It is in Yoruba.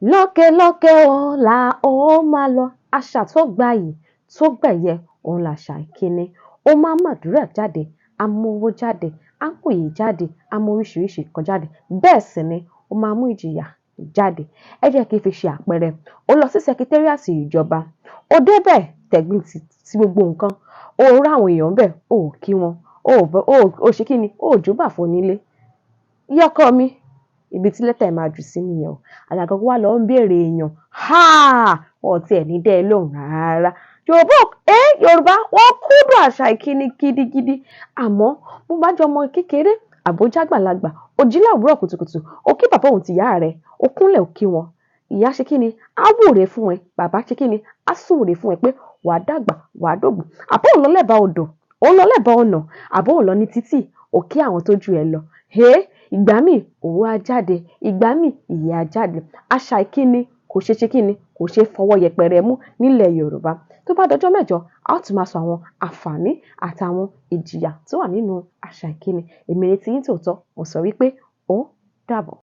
Lókè lókè o là ó máa lọ. Àṣà tó gbayì tó gbẹ̀yẹ òun làṣà ìkíni. Ó máa ń màdúrà jáde, á mówó jáde, á mòye jáde, á mú oríṣiríṣi nǹkan jáde. Bẹ́ẹ̀ sì ni ó máa mú ìjìyà jáde. Ẹ jẹ́ kí n fi ṣe àpẹẹrẹ. Ó lọ sí secretariat ìjọba, ó débẹ̀ tẹ̀gbin ti gbogbo nǹkan, ó rí àwọn èèyàn ńbẹ̀, o ò kí wọn, o ò ṣe kí ni, o ò júbà fónílé. Ìyá mi, ibi tí lẹ́tà ẹ̀ máa jù sí nìyẹn o. Àgàgà kó wá lọ ń béèrè èèyàn, wọn ò tiẹ̀ ní dẹ́ ẹ lóhùn rárá. Yorùbá, Yorùbá wọ́n kúndùn àṣà ìkíni gidigidi. Àmọ́ bó bá jẹ́ ọmọ kékeré àbó jágbàlagbà, o jí láwùúrọ̀ kùtùkùtù, o kí bàbá òun tìyá rẹ̀, o kúnlẹ̀ o kí wọn. Ìyá ṣe kí ni? Á wúre fún ẹ. Bàbá ṣe kí ni? Á súre fún ẹ pé wàá dàgbà, wàá dògbò. Àbó ò ń lọ lẹ́bàá odò, ò ń lọ lẹ́bàá ọ̀nà, àbó ò ń lọ ní títì, o kí àwọn tó ju ẹ lọ. Ìgbà míì òwò á jáde, ìgbà míì ìyè á jáde. Àṣà ìkíni kò ṣe ṣe kí ni, kò ṣe fọwọ́ yẹpẹrẹ mú nílẹ̀ Yorùbá. Tó bá dọjọ́ mẹ́jọ, a ó tún máa sọ àwọn àǹfààní àtàwọn ìjìyà tó wà nínú àṣà ìkíni. Èmi ni tiyín tòótọ́, mo sọ wípé ó dàbọ̀.